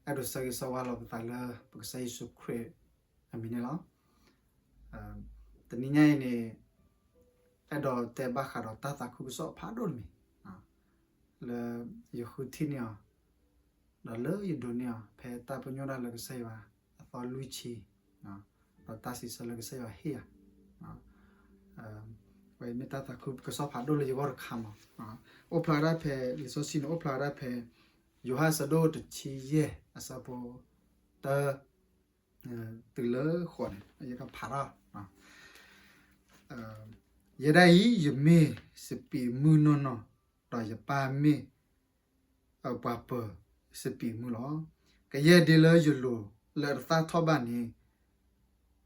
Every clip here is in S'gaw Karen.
အဲၣ်ဒိးဆၢဂ့ၤဆၢဝါလီၤပသးလၢပကစၢ်ယ့ၣ်ၡူးခရံာ်အမံၤန့ၣ်လီၤ. တနံၤညါအံၤန့ၣ် အဲၣ်ဒိးတဲဘၣ်ဃးဒီးတၢ်သးခုကစီၣ်ဖးဒိၣ်တမံၤ လၢယဃုထံၣ်န့ၢ်အီၤ ဒီးလၢယဒိးန့ၢ်အီၤ ဖဲတၢ်ပညိၣ်တၢ်လၢကစၢ်ယွၤအသီလွံၢ်ဆံ ဒီးတၢ်စံးဆၢလၢကစၢ်ယွၤဟ့ၣ်ယၤ ဝဲမ့ၢ်တၢ်သးခုကစီၣ်ဖးဒိၣ်လၢယဂီၢ်တခါမး. အိၣ်ဖျါဝဲဒၣ်ဖဲ လံာ်စီဆှံန့ၣ် အိၣ်ဖျါဝဲဒၣ်ဖဲ ယိၤဟၣ်အဆၢဒိၣ်တဆံယဲၢ် အဆၢဖိတၢ တုၤလၢဃိးန့ၣ် ယကဖးထီၣ် ယဲဒၣ်အံၤ ယမ့ၢ်စပံးမုၢ်နီၢ်နီၢ်, ဒီးယပၢ်မ့ၢ် ပှၤပၢၤစပံးမုၢ်လီၤ. ကယဲၢ်ဒ့လၢယလိၤလၢတသၣ်ထီၣ်ဘၣ်န့ၣ်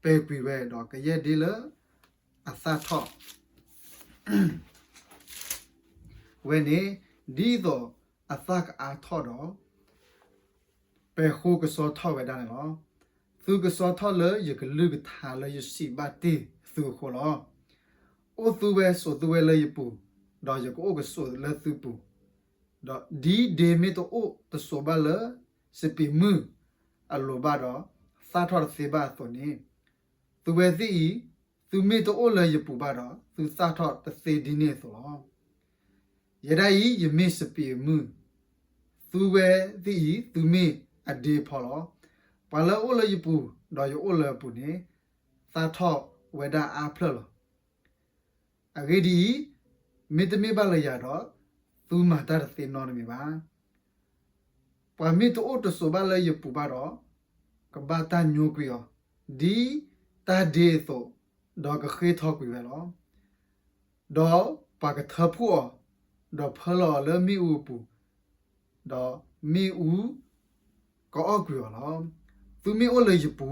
ပှဲၤကွံာ်ဝဲ, ဒီးကယဲၢ်ဒ့လၢအသၣ်ထီၣ်ဝဲန့ၣ် ဒ်သိးအသၣ်ကအါထီၣ်ဒီး ပှဲၤဃိကဆှီထီၣ်ဝဲဒၣ်န့ၣ်လီၤ. သုကဆှီထီၣ်လၢယကလုၢ်ကထါလၢယစံးဘၣ်တ့ၢ်သုအဃိလီၤ. အိၣ်သုဝဲဆိးသုဝဲလၢယပူၤ, ဒီးယကအိၣ်ကဆိးလၢသုပူၤ, ဒီးဒ်ဒ့မ့ၢ်တအိၣ်တဆိးဘၣ်လၢစပံးမုၢ်အလိၤဘၣ်ဒီး သၣ်ထီၣ်တသ့ဘၣ်အသိးန့ၣ်, သုဝဲသ့ၣ်အံၤ သုမ့ၢ်တအိၣ်လၢယပူၤဘၣ်ဒီး သုသၣ်ထီၣ်တသ့ဒ်န့ၣ်အသိးလီၤ. ယဲဒၣ်အံၤ ယမ့ၢ်စပံးအမုၢ်, သုဝဲသ့ၣ်အံၤ သုမ့ၢ်အဒ့ဖီလီၤ. ပှၤလၢအအိၣ်လၢယပူၤ, ဒီးယအိၣ်လၢအပူၤန့ၣ်, သၣ်ထီၣ်ဝဲဒၣ်အါဖျၢၣ်လီၤ. အဂ့ၢ်ဒ်အံၤ, မ့တမ့ၢ်ဘၣ်လၢယၤဒီး, သုမၤတၢ်တသ့နီတမံၤဘၣ်. ပှၤမ့ၢ်တအိၣ်တဆိးဘၣ်လၢယပူၤဘၣ်ဒီး, ကဘၣ်တၢ်ညိကွံာ်အီၤ, ဒ်တၢ်ဒ့အသိး, ဒီးကဃ့ထီကွံာ်ဝဲလီၤ. ဒီးပှၤကထၢဖှိၣ်အီၤ, ဒီးဖၢလီၤအီၤလၢမ့ၣ်အူအပူၤ, ဒီးမ့ၣ်အူကအီၣ်ကွံာ်အီၤလီၤ. သုမ့ၢ်အိၣ်လၢယပူ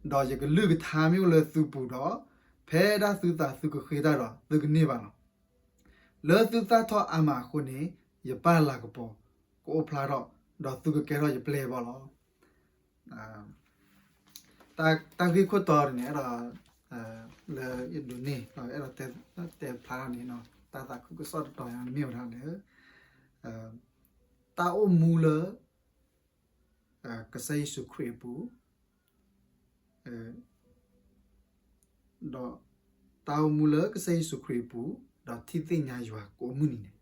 ၤ, ဒီးယကလုၢ်ကထါမ့ၢ်အိၣ်လၢသုပူၤဒီး, ဖဲဒၣ်သုသးသုကဃ့တၢ်ဒီး သုကန့ၢ်ဘၣ်လီၤ. လၢသုသၣ်ထီၣ်အါမးအဃိန့ၣ်, ယပၢ်လၤကပီၤကအိၣ်ဖျါထီၣ်, ဒီးသုကကဲထီၣ်ယပျဲၢ်အဘီၣ်လီၤ. တၢ်ဂ့ၢ်ခိၣ်တီန့ၣ် အဲၣ်ဒိး လၢယဒိးန့ၢ် အဲၣ်ဒိးတဲဖျါထီၣ်န့ၣ် တၢ်သးခုကစီၣ်တတီၤညါန့ၣ်မ့ၢ်ဝဲဒၣ်လၢ တၢ်အိၣ်မူလၢ ကစၢ်ယ့ၣ်ၡူးခရံာ်အပူၤ, ဒီးတၢ်အိၣ်မူလၢကစၢ်ယ့ၣ်ၡူးခရံာ်အပူၤ, ဒီးထံၣ်သ့ၣ်ညါယွၤကိးမုၢ်နံၤ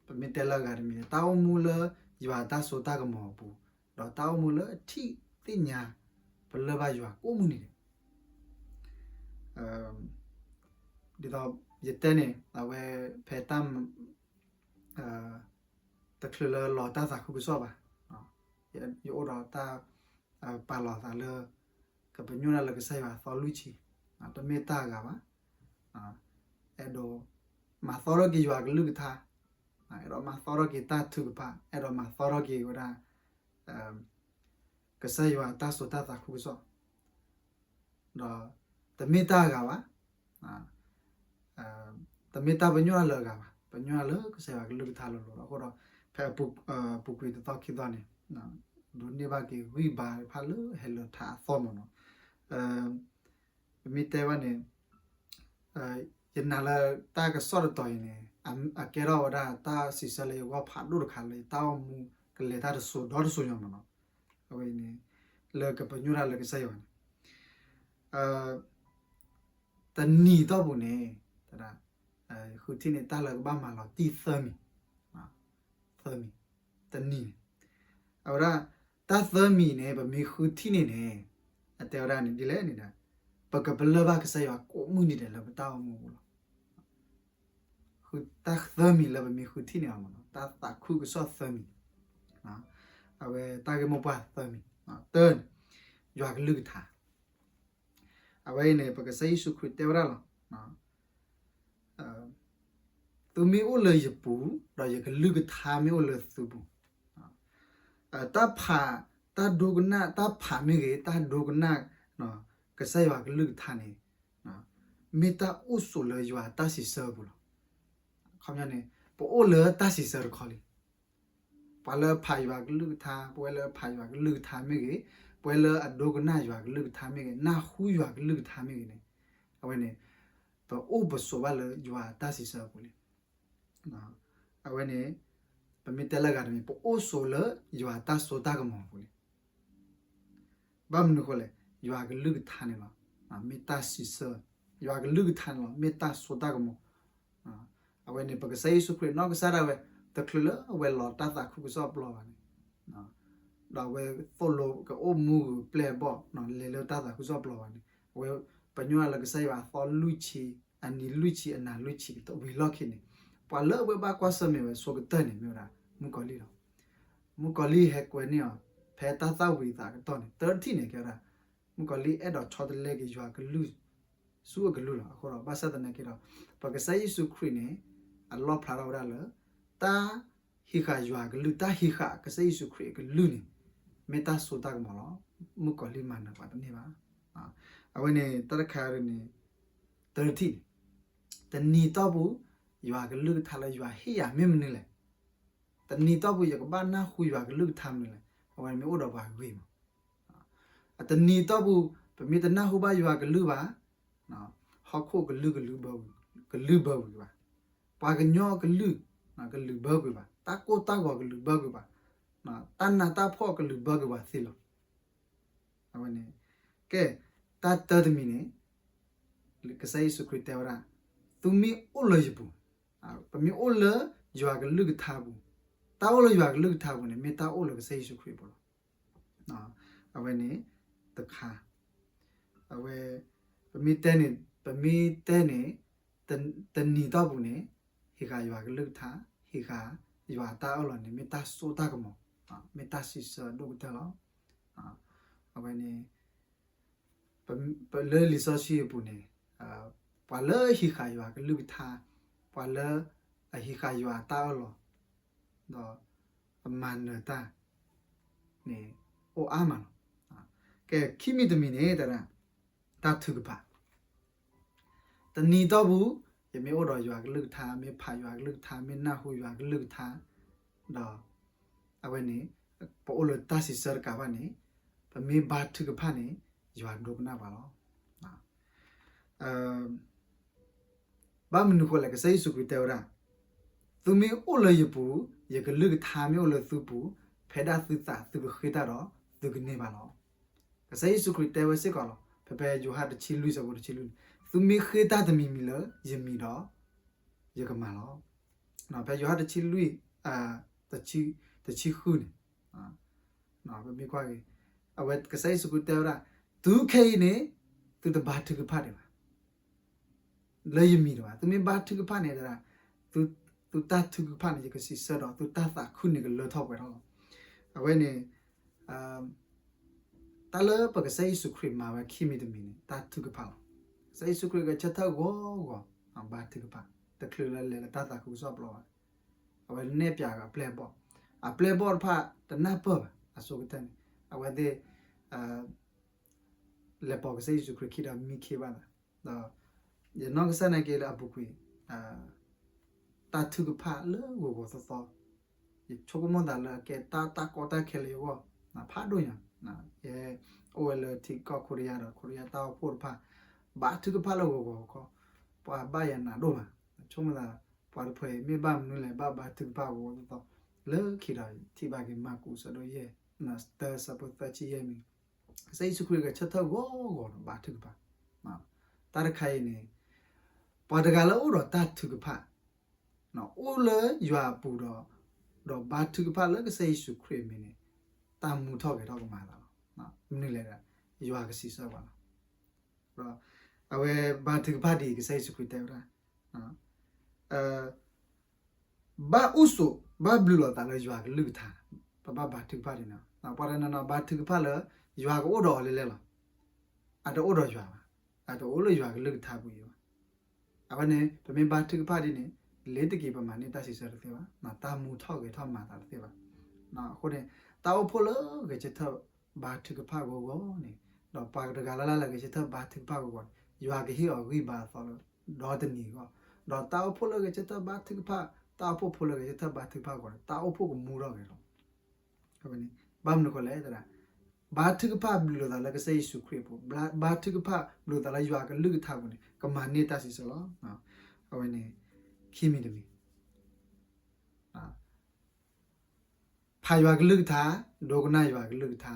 ဒဲး, ပမ့ၢ်တဲလၢအဂၤတမံၤ, တၢ်အိၣ်မူလၢယွၤအတၢ်စိတၢ်ကမီၤအပူၤ, ဒီးတၢ်အိၣ်မူလၢအထံၣ်သ့ၣ်ညါပလၢၢ်ဘၣ်ယွၤကိးမုၢ်နံၤဒဲး ဒ်သိးယတဲန့ၣ် အဝဲဖဲတၢ် တချုးလၢလီၤတၢ်သးခုကစီၣ်ဘၣ်, ယအိၣ်ဒီးတၢ်ပာ်လီၤသးလၢ ကပညိၣ်တၢ်လၢကစၢ်ယွၤအသီလွံၢ်ဆံ, တမ့ၢ်တၢ်အဂၤဘၣ်. အဲၣ်ဒိးမၤသီထီၣ်က့ၤယွၤကလုၢ်ကထါ, အဲၣ်ဒိးမၤသီထီၣ်က့ၤတၢ်ထုကဖၣ်, အဲၣ်ဒိးမၤသီထီၣ်က့ၤဝဲဒၣ် ကစၢ်ယွၤအတၢ်စိတၢ်သးခုကစီၣ်, ဒီးတမ့ၢ်တၢ်အဂၤဘၣ်, တမ့ၢ်တၢ်ပညိၣ်တၢ်လၢအဂၤဘၣ်, ပညိၣ်တၢ်လၢကစၢ်ယွၤကလုၢ်ကထါလိၤလိၤလီၤ. အဃိဒီး ဖဲအပူၤကွံာ်တသီခံသီန့ၣ် ဒိးန့ၢ်ဘၣ်က့ၤဂံၢ်ဘါတဖၣ်လၢဟဲလၢထးအသီမးနီၤ. ပမ့ၢ်တဲဘၣ်န့ၣ် ယနာ်လၢတၢ်ကစီၣ်တတီၤအံၤန့ၣ် အကဲထီၣ်ဝဲဒၣ်တၢ်စံးဆၢလၢယဂီၢ်ဖးဒိၣ်တခါလၢယတၢ်အိၣ်မူကလဲၤတၢ်တစိၤဒီတစိၤညါမးနီၤ. အဝဲအံၤန့ၣ် လၢကပညိၣ်တၢ်လၢကစၢ်ယွၤန့ၣ် တနံၤတီၢ်ပူၤန့ၣ် ဃုထံၣ်န့ၢ်တၢ်လၢကဘၣ်မၤလီၤတံၢ်သၢမံၤ, သၢမံၤ, တနံၤန့ၣ် အဝဲဒၣ် တၢ်သၢမံၤန့ၣ် ပမ့ၢ်ဃုထံၣ်န့ၢ်န့ၣ် အတဲဝဲဒၣ်န့ၣ် ဒ်လဲၣ်န့ၣ်ဒီး ပကပလၢၢ်ဘၣ်ကစၢ်ယွၤကိးမုၢ်နံၤဒဲးလၢပတၢ်အိၣ်မူပူၤလီၤ. တၢ်သၢမံၤလၢပမ့ၢ်ဃုထံၣ်န့ၢ်အီၤမးနီၤ, တၢ်သးခုကစီၣ်သၢမံၤ, အဝဲတၢ်ဂ့ၢ်မိၢ်ပှၢ်သၢမံၤ, တၢန့ၣ် ယွၤကလုၢ်ကထါ အဝဲအံၤန့ၣ် ပကစၢ်ယ့ၣ်ၡူးခရံာ်တဲဝဲဒၣ်လီၤ. သုမ့ၢ်အိၣ်လၢယပူၤ, ဒီးယကလုၢ်ကထါမ့ၢ်အိၣ်လၢသုပူၤ, တၢ်ဖး, တၢ်ဒိကနၣ်, တၢ်ဖးမ့ၢ်ဂ့ၤ, တၢ်ဒိကနၣ် ကစၢ်ယွၤကလုၢ်ကထါန့ၣ် မ့ၢ်တၢ်အိၣ်ဆိးလၢယွၤတၢ်စံးဆၢအပူၤလီၤ. ခီပညီန့ၣ် ပအိၣ်လၢတၢ်စံးဆၢတခီလံ. ပှၤလၢအဖးယွၤကလုၢ်ကထါ, ပဝဲလၢအဖးယွၤကလုၢ်ကထါမ့ၢ်ဂ့ၤ, ပဝဲလၢအဒိကနၣ်ယွၤကလုၢ်ကထါမ့ၢ်ဂ့ၤ, နၢ်ဟူယွၤကလုၢ်ကထါမ့ၢ်ဂ့ၤန့ၣ်, အဝဲန့ၣ် ပအိၣ်ပဆိးဘၣ်လၢယွၤတၢ်စံးဆၢအပူၤလံ. အဝဲန့ၣ် ပမ့ၢ်တဲလၢအဂၤတမံၤ ပအိၣ်ဆိးလၢယွၤတၢ်စိတၢ်ကမီၤအပူၤလံ. ဘၣ်မနုၤအဃိလဲၣ်, ယွၤကလုၢ်ကထါန့ၣ်လီၤ, မ့ၢ်တၢ်စံးဆၢ, ယွၤကလုၢ်ကထါန့ၣ်လီၤ မ့ၢ်တၢ်စိတၢ်ကမီၤ. အဝဲန့ၣ် ပကစၢ်ယ့ၣ်ၡူးခရံာ်နီၢ်ကစၢ်ဒၣ်ဝဲ တချုးလၢအဝဲလီၤတၢ်သးခုကစီၣ်ပျီဘၣ်န့ၣ်, ဒီးအဝဲသိၣ်လိကအိၣ်မူဂုာ်ပျဲၢ်အဘီၣ် လဲၤလၢတၢ်သးခုကစီၣ်ပျီဘၣ်န့ၣ်, အဝဲ ပညိၣ်လၢကစၢ်ယွၤအသီလွံၢ်ဆံ, အနံၤလွံၢ်ဆံ, အနၤလွံၢ်ဆံဝံၤလီၢ်ခံန့ၣ်, ပှၤလၢအဝဲဘၣ်ကွၢ်ဆၢၣ်မဲာ်ဝဲဆိကတၢၢ်န့ၣ် မ့ၢ်ဝဲဒၣ် မုၣ်ကီၤလံၢ်လီၤ. မုၣ်ကီၤလံၢ်ဟဲကွဲန့ၢ်အီၤ ဖဲတၢ်သၣ်ဝံၤအသးကတီၢ်န့ၣ် တၢထံၣ်န့ၣ် ကဲဝဲဒၣ် မုၣ်ကီၤလံၢ်အဲၣ်ဒိးဆီတလဲက့ၤယွၤကလုၢ် ဆူအကလုၢ်လီၤ. အဃိဒီး ဘၣ်ဆၣ်သနာ်က့ဒီး ပကစၢ်ယ့ၣ်ၡူးခရံာ်န့ၣ် အလီၣ်ဖျါထီၣ်ဝဲဒၣ်လၢ တၢ်ဟံးဃာ်ယွၤအကလုၢ်, တၢ်ဟံးဃာ်ကစၢ်ယ့ၣ်ၡူးခရံာ်အကလုၢ်န့ၣ် မ့ၢ်တၢ်စိတၢ်ကမီၤလီၤ. မုၣ်ကီၤလံၢ်မၤနၢၤပှၤတန့ၢ်ဘၣ်. အဝဲန့ၣ် တၢ်တခါန့ၣ် တၢထံၣ်န့ၣ်, တနံၤတီၢ်ပူၤ ယွၤကလုၢ်ကထါလၢယွၤဟ့ၣ်ယၤမ့ၢ်မနုၤလဲၣ်. တနံၤတီၢ်ပူၤ ယကဘၣ်နၢ်ဟူယွၤကလုၢ်ကထါမနုၤလဲၣ်. အဝဲန့ၣ်မ့ၢ်အိၣ်ဒီးပှၤဂ့ၤမး. အတနံၤတီၢ်ပူၤ ပမ့ၢ်တနၢ်ဟူဘၣ်ယွၤကလုၢ်ဘၣ်, ဟီၣ်ခိၣ်ကလုၢ် ကလုၢ်ဘၢဝံၤဘၣ်, ပှၤကညီကလုၢ် ကလုၢ်ဘၢကွံာ်ဘၣ်, တၢ်ကိၢ်တၢ်ဂီၤကလုၢ်ဘၢကွံာ်ဘၣ်, တၢ်နးတၢ်ဖှီၣ်ကလုၢ်ဘၢကွံာ်ဘၣ်သ့လီၤ. အဝဲန့ၣ် ကဲ တၢ်တၢတမံၤန့ၣ် ကစၢ်ယ့ၣ်ၡူးခရံာ်တဲဝဲဒၣ်, သုမ့ၢ်အိၣ်လၢယပူၤ, ပမ့ၢ်အိၣ်လၢယွၤကလုၢ်ကထါပူၤ, တၢ်အိၣ်လၢယွၤကလုၢ်ကထါပူၤန့ၣ် မ့ၢ်တၢ်အိၣ်လၢကစၢ်ယ့ၣ်ၡူးခရံာ်အပူၤလီၤ. အဝဲန့ၣ် တခါ, အဝဲ ပမ့ၢ်တဲန့ၣ်, ပမ့ၢ်တဲန့ၣ် တနံၤတီၢ်ပူၤန့ၣ် ဟံးဃာ်ယွၤကလုၢ်ကထါ, ဟံးဃာ်ယွၤအတၢ်အၢၣ်လီၤန့ၣ် မ့ၢ်တၢ်စိတၢ်ကမီၤ, မ့ၢ်တၢ်စံးဆၢအဒိၣ်ကတၢၢ်လီၤ. အဝဲန့ၣ် လၢလံာ်စီဆှံအပူၤန့ၣ် ပှၤလၢအဟံးဃာ်ယွၤကလုၢ်ကထါ, ပှၤလၢအဟံးဃာ်ယွၤအတၢ်အၢၣ်လီၤ, ဒီးအမၤနၢၤတၢ်န့ၣ် အိၣ်အါမးလီၤ. ကဲ ခံမံၤတမံၤန့ၣ် တၢ်ထုကဖၣ် တနံၤတီၢ်ပူၤ ယမ့ၢ်အိၣ်ဒီးယွၤကလုၢ်ကထါ, မ့ၢ်ဖးယွၤကလုၢ်ကထါ, မ့ၢ်နၢ်ဟူယွၤကလုၢ်ကထါ, ဒီးအဝဲန့ၣ် ပအိၣ်လၢတၢ်စံးဆၢတကးဘၣ်န့ၣ် ပမ့ၢ်ဘါထုကဖၣ်န့ၣ် ယွၤဒိကနၣ်ပှၤလီၤ. ဘၣ်မနုၤအဃိလဲၣ်, ကစၢ်ယ့ၣ်ၡူးခရံာ်တဲဝဲဒၣ်, သုမ့ၢ်အိၣ်လၢယပူၤ, ယကလုၢ်ကထါမ့ၢ်အိၣ်လၢသုပူၤ, ဖဲဒၣ်သုသးသုကဃ့တၢ်ဒီး သုကန့ၢ်ဘၣ်လီၤ. ကစၢ်ယ့ၣ်ၡူးခရံာ်တဲဝဲစ့ၢ်ကီးလီၤ. ဖဲ ဖဲယိၤဟၣ်တဆံလွံၢ် ဆၢဖိတဆံလွံၢ်န့ၣ်, သုမ့ၢ်ဃ့တၢ်တမံၤမံၤလၢယမံၤဒီး ယကမၤလီၤ. ဖဲယိၤဟၣ်တဆံလွံၢ် တဆံဃုန့ၣ်, ပမ့ၢ်ကွၢ်က့ၤ, အဝဲကစၢ်ယ့ၣ်ၡူးခရံာ်တဲဝဲဒၣ်, တုၤခဲအံၤန့ၣ် သုတဘါထုကဖၣ်ဒံးဘၣ် လၢယမံၤဒံးဘၣ်. သုမ့ၢ်ဘါထုကဖၣ်န့ၣ်ဒၣ်, သုတၢ်ထုကဖၣ်န့ၣ် ယကစံးဆၢဒီး သုတၢ်သးခုန့ၣ်ကလၢထီၣ်ပှဲၤထီၣ်လီၤ. အဝဲန့ၣ် တၢ်လၢပကစၢ်ယ့ၣ်ၡူးခရံာ်မၤဝဲခံမံၤတမံၤန့ၣ် တၢ်ထုကဖၣ်လီၤ. ကစၢ်ယ့ၣ်ၡူးခရံာ်ဂဲၤဆၢထၢၣ်ဂီၤဂီၤ ဘါထုကဖၣ်, တချုးလၢလဲၤလၢတၢ်သးခုကစီၣ်ပျီဘၣ်. အဝဲနဲၣ်ပၠးအပျဲၢ်အဘီၣ်, အပျဲၢ်အဘီၣ်တဖၣ်တနၢ်ပၢၢ်ဘၣ်, အဆိကတၢၢ်န့ၣ် အဝဲသ့ၣ် လဲၤပိာ်ကစၢ်ယ့ၣ်ၡူးခရံာ်ခံဒီးမံခ့ဘၣ်သး, ဒီးယနီၢ်ကစၢ်န့ၣ်က့လၢအပူၤကွံာ် တၢ်ထုကဖၣ်လၢဂီၤဂီၤသီသီ, ယဆိကမိၣ်သးလၢအကဲတၢ် တၢ်ကီတၢ်ခဲလၢယဂီၢ် ဖးဒိၣ်ညါ, ယဟဲအိၣ်ဝဲလၢထံကီၢ်ခိရံယါဒီး ခိရံယါတၢ်အိၣ်ဖှိၣ်တဖၣ် ဘါထုကဖၣ်လၢဂီၤဂီၤခီ, ပှၤဘၣ်ယၤနးဒိၣ်မး, ဆိကမိၣ်သး ပှၤတဖုမ့ၢ်ဘၣ်မနုၤလဲၣ် ဘၣ်ဘါထုကဖၣ်ဂီၤဂီၤသီသီ, လၢခံဒီးထံၣ်ဘၣ်က့ၤမၢ်ကူး ဆၢဒိၣ်ယဲၢ် တၢ ဆၢဖိသၢဆံယဲၢ်မံၤ, ကစၢ်ယ့ၣ်ၡူးခရံာ်ဂဲၤဆၢထၢၣ်ဂီၤဂီၤဒီးဘါထုကဖၣ်, တၢ်တခါအံၤန့ၣ် ပှၤတဂၤလၢအိၣ်ဒီးတၢ်ထုကဖၣ်, အိၣ်လၢယွၤအပူၤဒီး ဒီးဘါထုကဖၣ်လၢကစၢ်ယ့ၣ်ၡူးခရံာ်အမံၤန့ၣ် တၢ်မူထီၣ်ဂဲၤထီၣ်ကမၤအသးလီၤ. မနုၤလဲၣ်ဒီး ယွၤကစံးဆၢပှၤလီၤ. ဒီးအဝဲဘါထုကဖၣ်ဒ်အံၤ ကစၢ်ယ့ၣ်ၡူးခရံာ်တဲဝဲဒၣ် ဘၣ်အိၣ်ဆိး ဘၣ်ဘျုးလိာ်သးလၢယွၤကလုၢ်ကထါ, ပဘၣ်ဘါထုကဖၣ်ဒ်န့ၣ်, ပှၤတနီၤနီၤဘါထုကဖၣ်လၢ ယွၤကအိၣ်ဒီးအီၤလဲၣ်လဲၣ်လီၤ. အတအိၣ်ဒီးယွၤဘၣ်, အတအိၣ်လၢယွၤကလုၢ်ကထါပူၤအံၤဘၣ်. အဝဲန့ၣ် ပမ့ၢ်ဘါထုကဖၣ်ဒ်န့ၣ် လ့ၤတက့ၤ ပမၤန့ၢ်တၢ်စံးဆၢတသ့ဘၣ်, တၢ်မူထီၣ်ဂဲၤထီၣ်မၤသးတသ့ဘၣ်. အဃိန့ၣ် တၢ်အိၣ်ဖှိၣ်လၢဂဲၤဆၢထၢၣ် ဘါထုကဖၣ်ဂီၤဂီၤန့ၣ်, ဒီးပှၤတဂၤလၢ်လၢ်လၢဂဲၤဆၢထၢၣ်ဘါထုကဖၣ်ဂီၤဂီၤန့ၣ် ယွၤကဟ့ၣ်အီၤဂံၢ်ဘါအသီလၢ ဒီတနံၤအဂီၢ်, ဒီးတၢ်အိၣ်ဖှိၣ်လၢဂဲၤဆၢထၢၣ်ဘါထုကဖၣ်, တၢ်အိၣ်ဖှိၣ်ဖိလၢဂဲၤဆၢထၢၣ်ဘါထုကဖၣ်ဂီၤန့ၣ် တၢ်အိၣ်ဖှိၣ်ကမူထီၣ်ဂဲၤထီၣ်. ဘၣ်မနုၤအဃိလဲၣ်သရၣ်, ဘါထုကဖၣ်ဘျုးလိာ်သးလၢကစၢ်ယ့ၣ်ၡူးခရံာ်အပူၤ, ဘါထုကဖၣ်ဘျုးလိာ်သးလၢယွၤကလုၢ်ကထါပူၤန့ၣ် ကမၤန့ၢ်တၢ်စံးဆၢလီၤ. အဝဲန့ၣ် ခံမံၤတမံၤ ဖးယွၤကလုၢ်ကထါ, ဒိကနၣ်ယွၤကလုၢ်ကထါ,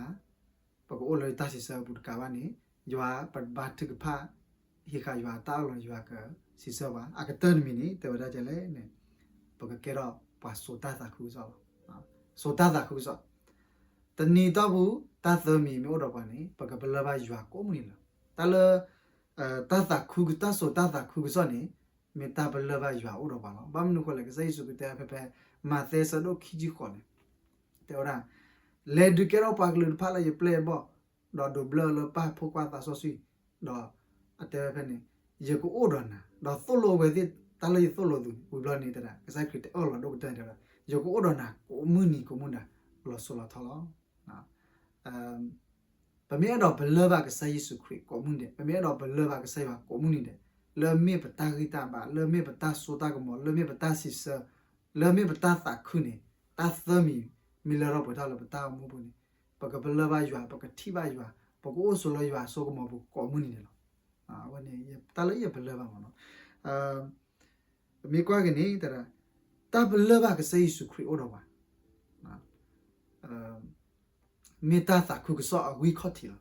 ပကအိၣ်လၢတၢ်စံးဆၢအပူၤတကးဘၣ်န့ၣ်, ယွၤပဘါထုကဖၣ်, ဟံးဃာ်ယွၤတၢ်အၢၣ်လီၤယွၤကစံးဆၢပှၤ, အကတၢၢ်တမံၤန့ၣ် တဲဝဲဒၣ်ဒ်လဲၣ်န့ၣ်, ပကကဲထီၣ်ပှၤစိာ်တၢ်သးခုကစီၣ်လီၤ. စိာ်တၢ်သးခုကစီၣ်, တနံၤတီၢ်ပူၤ တၢ်သၢမံၤမ့ၢ်အိၣ်ဒီးပှၤန့ၣ် ပကပလၢၢ်ဘၣ်ယွၤကိးမုၢ်နံၤလီၤ. တၢ်လၢ တၢ်သးခု တၢ်စိာ်တၢ်သးခုကစီၣ်န့ၣ် မ့ၢ်တၢ်ပလၢၢ်ဘၣ်ယွၤအိၣ်ဒီးပှၤလီၤ. ဘၣ်မနုၤအဃိလဲၣ်, ကစၢ်ယ့ၣ်ၡူးခရံာ်တဲဖဲဖဲ မးသဲဆၢဒိၣ်ခံဆံဃိးန့ၣ်, တဲဝဲဒၣ်, လဲၤဒုးကဲထီၣ်ပှၤကလုာ်တဖၣ်လၢယပျဲၢ်အဘီၣ်, ဒီးဒိးဘျၢလၢပၢ်ဖိခွါသးစီဆှံ, ဒီးအတဲဝဲဖဲန့ၣ်, ယကအိၣ်ဒီးနၤ, ဒီးသိၣ်လိဝဲသ့ၣ်တၢ်လၢယသိၣ်လိသုန့ၣ်, ဝံၤဘျီန့ၣ်တဲဒၣ် ကစၢ်ခရံာ်တအၢၣ်လီၤဒိၣ်ကတၢၢ်တဲဝဲဒၣ်, ယကအိၣ်ဒီးနၤကိးမုၢ်နံၤကိးမုၢ်နၤ, လီၤစိၤလီၤထီလီၤ. ပမ့ၢ်အဲၣ်ဒိးပလၢၢ်ဘၣ်ကစၢ်ယ့ၣ်ၡူးခရံာ်ကိးမုၢ်နံၤဒဲး, ပမ့ၢ်အဲၣ်ဒိးပလၢၢ်ဘၣ်ကစၢ်ယွၤကိးမုၢ်နံၤဒဲး, လၢမ့ၢ်ပတၢ်ဂံၢ်တၢ်ဘါ, လၢမ့ၢ်ပတၢ်စိတၢ်ကမီၤ, လၢမ့ၢ်ပတၢ်စံးဆၢ, လၢမ့ၢ်ပတၢ်သးခုန့ၣ်, တၢ်သၢမံၤမ့ၢ်လၢထီၣ်ပှဲၤထီၣ်လၢပတၢ်အိၣ်မူပူၤန့ၣ်, ပကပလၢၢ်ဘၣ်ယွၤ, ပကထံၣ်ဘၣ်ယွၤ, ပကအိၣ်ဆိးလၢယွၤအစိကမီၤပူၤကိးမုၢ်နံၤန့ၣ်လီၤ. အဝဲန့ၣ် တၢ်လၢယပလၢၢ်ဘၣ်မ့ၢ်နီၤ. ပမ့ၢ်ကွၢ်က့ၤန့ၣ် တၢ်, တၢ်ပလၢၢ်ဘၣ်ကစၢ်ယ့ၣ်ၡူးခရံာ်အိၣ်ဒီးပှၤ မ့ၢ်တၢ်သးခုကစီၣ်အဂံၢ်ခီၣ်ထံးလီၤ.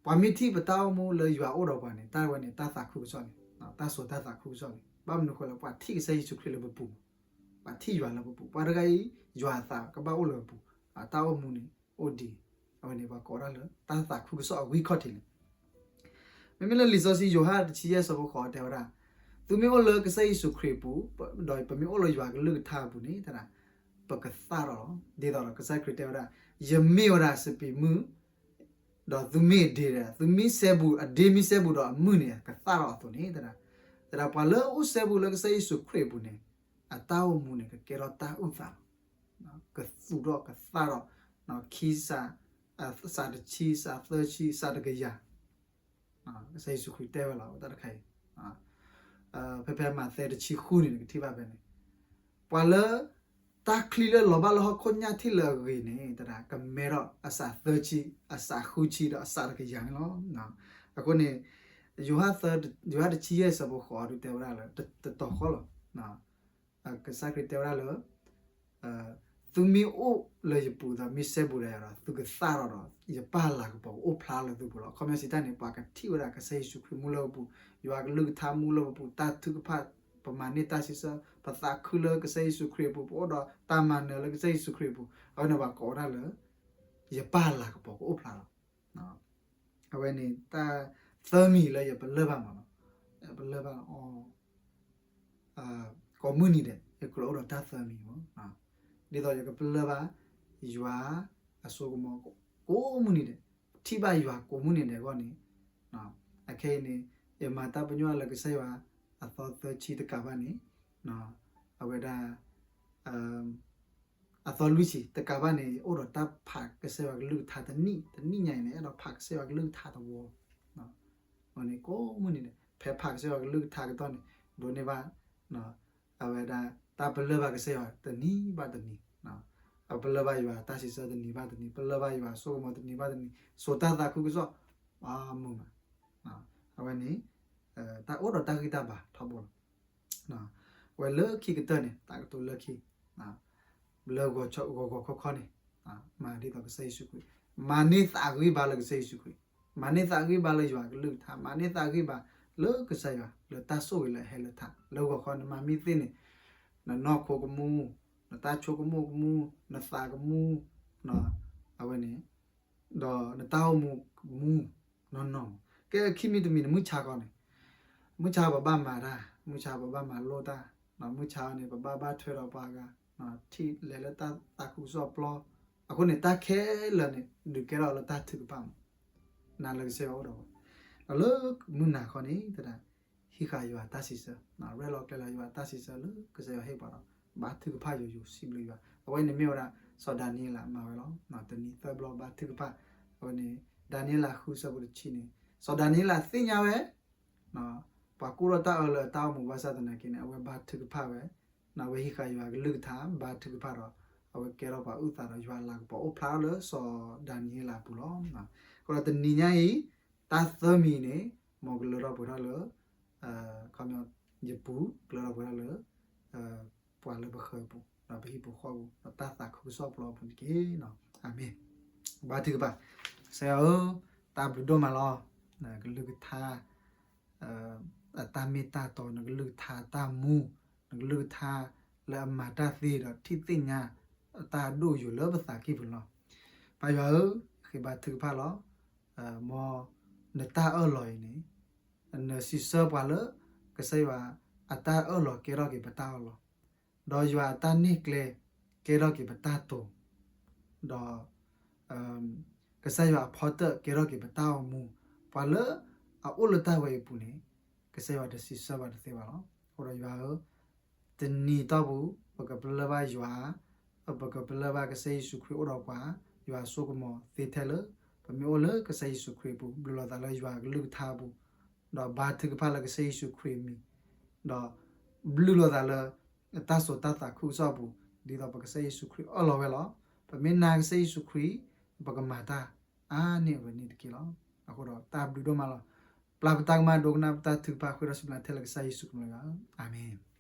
ပှၤမ့ၢ်ထံၣ်ပတၢ်အိၣ်မူလၢယွၤအိၣ်ဒီးပှၤန့ၣ်, တၢ်ဝဲန့ၣ် တၢ်သးခုကစီၣ်န့ၣ်, တၢ်စိာ်တၢ်သးခုကစီၣ်န့ၣ်, ဘၣ်မနုၤဃိလဲၣ်, ပှၤထံၣ်ကစၢ်ယ့ၣ်ၡူးခရံာ်လၢပပူၤ, ပှၤထံၣ်ယွၤလၢပပူၤ, ပှၤတဂၤအံၤ ယွၤအသးကဘၣ်အိၣ်လၢပပူၤ, တၢ်အိၣ်မူန့ၣ် အိၣ်ဒံး, အဝဲန့ၣ်ပှၤကိးဒၣ်လၢ တၢ်သးခုကစီၣ်အဂံၢ်ခီၣ်ထံးန့ၣ် မ့မ့ၢ်လၢလံာ်စီဆှံယိၤဟၣ်တဆံယဲၢ်ဆၢဖိဃိးတဲဝဲဒၣ်, သုမ့ၢ်အိၣ်လၢကစၢ်ယ့ၣ်ၡူးခရံာ်အပူၤ, ဒီးပမ့ၢ်အိၣ်လၢယွၤကလုၢ်ကထါအပူၤန့ၣ် တဒၣ်, ပကသၣ်ထီၣ်လီၤ. ဒ်သိးဒီးကစၢ်ခရံာ်တဲဝဲဒၣ်, ယမ့ၢ်ဝဲဒၣ်စပံးမုၢ်, ဒီးသုမ့ၢ်အဒ့ဒီး, သုမ့ၢ်စဲဘူး, အဒ့မ့ၢ်စဲဘူးဒီးအမုၢ်န့ၣ် ကသၣ်ထီၣ်အသိးန့ၣ် တဒၣ်, တဒၣ်ပှၤလၢအအိၣ်စဲဘူးလၢကစၢ်ယ့ၣ်ၡူးခရံာ်အပူၤန့ၣ်, အတၢ်အိၣ်မူန့ၣ် ကကဲထီၣ်တၢ်အုၣ်သးလီၤ. ကသူၣ်ထီၣ်ကသၣ်ထီၣ်, ခံစး, စးတဆံ, စးသၢဆံ, စးတကယၤ ကစၢ်ယ့ၣ်ၡူးခရံာ်တဲဝဲလီၤ တၢ်တခါအံၤ, ဖဲဖဲမးသဲတဆံဃုန့ၣ် နကထံၣ်ဘၣ်ဖဲန့ၣ်, ပှၤလၢ တၢ်ချံလၢလီၤဘၣ်လၢဟီၣ်ခိၣ်ညၣ်ထံၣ်လၢအဂ့ၤန့ၣ် တဒၣ်ကမဲထီၣ်အစးသၢဆံ, အစးဃုဆံဒီးအစးတကယၤန့ၣ်လီၤ. အဃိန့ၣ် ယိၤဟၣ်တဆံယဲၢ်ဆၢဖိဃိးဒုးတဲဝဲဒၣ်လၢ တတီၤဃီလီၤ. ကစၢ်ခရံာ်တဲဝဲဒၣ်လၢ သုမ့ၢ်အိၣ်လၢယပူၤဒီးမ့ၢ်စဲဘူးဒီးယၤဒီး သုကသၣ်ထီၣ်ဒီး ယပၢ်လၤကပီၤကအိၣ်ဖျါလၢသုပူၤလီၤ. အခီပညီစံးတၢ်န့ၣ် ပှၤကထံၣ်ဝဲဒၣ်ကစၢ်ယ့ၣ်ၡူးခရံာ်မူလၢပပူၤ, ယွၤကလုၢ်ကထါမူလၢပပူၤ, တၢ်ထုကဖၣ်, ပမၤန့ၢ်တၢ်စံးဆၢ, ပသးခုလၢကစၢ်ယ့ၣ်ၡူးခရံာ်အပူၤ, ပအိၣ်ဒီးတၢ်မၤနၢၤလၢကစၢ်ယ့ၣ်ၡူးခရံာ်အပူၤ, အဝဲန့ၣ်ပှၤကိးဝဲဒၣ်လၢ ယပၢ်လၤကပီၤကအိၣ်ဖျါလီၤ. အဝဲန့ၣ် တၢ်သၢမံၤလၢယပလၢၢ်ဘၣ်မးလီၤ. ပလၢၢ်ဘၣ်လီၤ ကိးမုၢ်နံၤဒဲး ယကြၢးအိၣ်ဒီးတၢ်သၢမံၤမး, ဒ်သိးယကပလၢၢ်ဘၣ် ယွၤအစိကမီၤ ကိးမုၢ်နံၤဒဲး, ထံၣ်ဘၣ်ယွၤကိးမုၢ်နံၤဒဲးအဂီၢ်န့ၣ်, အခဲအံၤန့ၣ် ယမၤတၢ်ပညိၣ်လၢကစၢ်ယွၤ အသီသၢဆံတကးဘၣ်န့ၣ်, အဝဲဒၣ် အသီလွံၢ်ဆံတကးဘၣ်န့ၣ် ယအိၣ်ဒီးတၢ်ဖးကစၢ်ယွၤကလုၢ်ကထါတနံၣ်, တနံၣ်ညါအံၤန့ၣ် အဲၣ်ဒိးဖးကစၢ်ယွၤကလုၢ်ကထါတဝီ, အဝဲန့ၣ်ကိးမုၢ်နံၤဒဲး ဖဲဖးကစၢ်ယွၤကလုၢ်ကထါကတီၢ်န့ၣ် ဒိးန့ၢ်ဘၣ် အဝဲဒၣ် တၢ်ပလၢၢ်ဘၣ်ကစၢ်ယွၤတနံၤဘၣ်တနံၤ, ပလၢၢ်ဘၣ်ယွၤတၢ်စံးဆၢတနံၤဘၣ်တနံၤ, ပလၢၢ်ဘၣ်ယွၤအစိကမီၤတနံၤဘၣ်တနံၤ, စိာ်တၢ်သးခုကစီၣ် အမုာ်မး, အဝဲန့ၣ် တၢ်အိၣ်ဒီးတၢ်ဂံၢ်တၢ်ဘါထီဘိလီၤ. အဝဲလၢခံကတၢၢ်န့ၣ် တၢ်ကတိၤလၢခံ လၢဂီၤဂီၤခီခီန့ၣ် မၤဒ်သိးကစၢ်ယ့ၣ်ၡူးခရံာ်, မၤန့ၢ်သးဂံၢ်ဘါလၢကစၢ်ယ့ၣ်ၡူးခရံာ်, မၤန့ၢ်သးဂံၢ်ဘါလၢယွၤကလုၢ်ကထါ, မၤန့ၢ်သးဂံၢ်ဘါလၢကစၢ်ယွၤ လၢတၢ်ဆိၣ်ဂ့ၤလၢအဟဲလၢထး, လၢဂီၤခီနမၤမ့ၢ်သ့န့ၣ် နနီၢ်ခိကမူ, နတၢ်ဆိကမိၣ်ကမူ, နသးကမူ, အဝဲန့ၣ် ဒီးနတၢ်အိၣ်မူကမူနီၢ်နီၢ်, ကဲခံမံၤတမံၤန့ၣ် မုၢ်ဆါခီန့ၣ်, မုၢ်ဆါပဘၣ်မၤတၢ်, မုၢ်ဆါပဘၣ်မၤလိတၢ်, မုၢ်ဆါန့ၣ် ပဘၣ်ဘၣ်ထွဲဒီးပှၤဂၤ, ထံၣ်လဲၤလၢတၢ်သးခုကစီၣ်ပျီ, အဃိန့ၣ် တၢ်ခဲလၢာ်န့ၣ် ဒုးကဲထီၣ်လၢတၢ်ထုကဖၣ်မး, နာ်လၢကစၢ်ယွၤအိၣ်ဒီးပှၤ, ဒီးလၢမုၢ်နၤခီန့ၣ် တဒၣ် ဟံးဃာ်ယွၤတၢ်စံးဆၢ, ရဲၣ်လီၤကျဲၤလီၤယွၤတၢ်စံးဆၢလၢကစၢ်ယွၤဟ့ၣ်ပှၤဒီး ဘါထုကဖၣ်ယိာ်ယိာ် စံးဘျုးယွၤ, အဝဲန့ၣ်မ့ၢ်ဝဲဒၣ် စီၤဒၤနံးယ့လးမၤဝဲလီၤ. တနံၤသၢဘျီဘါထုကဖၣ်, အဝဲန့ၣ် ဒၤနံးယ့လးဃုဆၢဖိတဆံန့ၣ် စီၤဒၤနံးယ့လးသ့ၣ်ညါဝဲ ပှၤကူၣ်ထီၣ်တၢ်အၢလၢတၢ်အိၣ်မူဘၣ်ဆၣ်သနာ်က့န့ၣ် အဝဲဘါထုကဖၣ်ဝဲ, အဝဲဟံးဃာ်ယွၤကလုၢ်ကထါ ဘါထုကဖၣ်ဒီး အဝဲကဲထီၣ်ပှၤအုၣ်သးဒီးယွၤလၤကပီၤအိၣ်ဖျါထီၣ်လၢစီၤဒၤနံးယ့လးအပူၤလီၤ. အဃိဒီးတနံၤညါအံၤ တၢ်သၢမံၤန့ၣ် မ်ကလၢထီၣ်ပှဲၤထီၣ်လၢ ခီပညီ ယပူၤ ကလၢထီၣ်ပှဲၤထီၣ်လၢ ပှၤလၢပဃၢၤအပူၤ ဒီးပဟံၣ်ပူၤဃီပူၤ ဒီးတၢ်သးခုကစီၣ်ပျီအပူၤတက့ၢ်. အၤမ့ၣ်. ဘါထုကဖၣ်. ကစၢ်ယွၤဧၢ, တၢ်ဘျုးဒိၣ်မးလီၤ. နကလုၢ်ကထါ အတၢ်မ့ၢ်တၢ်တီ, နကလုၢ်ကထါအတၢ်မူ, နကလုၢ်ကထါ လၢအမၤတၢ်သ့ဒီးထံၣ်သ့ၣ်ညါအတၢ်ဒိၣ်ယိာ်လၢပသးကံၢ်ပူၤလီၤ. ပၢ်ယွၤဧၢ, ဃ့ဘါထုကဖၣ်လီၤ. မ်နတၢ်အၢၣ်လီၤအံၤန့ၣ် နစံးဆၢပှၤလၢ ကစၢ်ယွၤအတၢ်အၢၣ်လီၤကဲထီၣ်က့ၤပတၢ်အၢၣ်လီၤ, ဒီးယွၤအတၢ်နဲၣ်ကျဲကဲထီၣ်က့ၤပတၢ်တိာ်, ဒီး ကစၢ်ယွၤအဖီတၢၣ်ကဲထီၣ်က့ၤပတၢ်အိၣ်မူ, ပှၤလၢအအိၣ်လၢတၢ်ဝဲအံၤအပူၤန့ၣ် ကစၢ်ယွၤတစံးဆၢဘၣ်တသ့ဘၣ်လီၤ. အဃိဒီးယွၤဧၢ, တနံၤတီၢ်ပူၤ ပကပလၢၢ်ဘၣ်ယွၤ, ပကပလၢၢ်ဘၣ်ကစၢ်ယ့ၣ်ၡူးခရံာ်အိၣ်ဒီးပှၤ, ယွၤအစိကမီၤသ့ထဲလၢ ပမ့ၢ်အိၣ်လၢကစၢ်ယ့ၣ်ၡူးခရံာ်အပူၤ, ဘျုးလိာ်သးလၢယွၤအကလုၢ်ကထါအပူၤ, ဒီးဘါထုကဖၣ်လၢကစၢ်ယ့ၣ်ၡူးခရံာ်အမံၤ, ဒီးဘျုးလိာ်သးလၢ တၢ်စိာ်တၢ်သးခုကစီၣ်အပူၤ, ဒ်သိးပကစၢ်ယ့ၣ်ၡူးခရံာ်အၢၣ်လီၤဝဲလီၤ. ပမ့ၢ်နာ်ကစၢ်ယ့ၣ်ၡူးခရံာ် ပကမၤတၢ်အါန့ၢ်အဝဲန့ၣ်တက့ၢ်လီၤ. အဃိဒီးတၢ်ဘျုးဒိၣ်မးလီၤ. ပျၢ်ပတၢ်ကမၣ်ဒိကနၣ်ပတၢ်ထုကဖၣ်ဃ့ဒီးစံးဘျုးထဲလၢကစၢ်ယ့ၣ်ၡူးခရံာ်အမံၤလီၤ. အၤမ့ၣ်.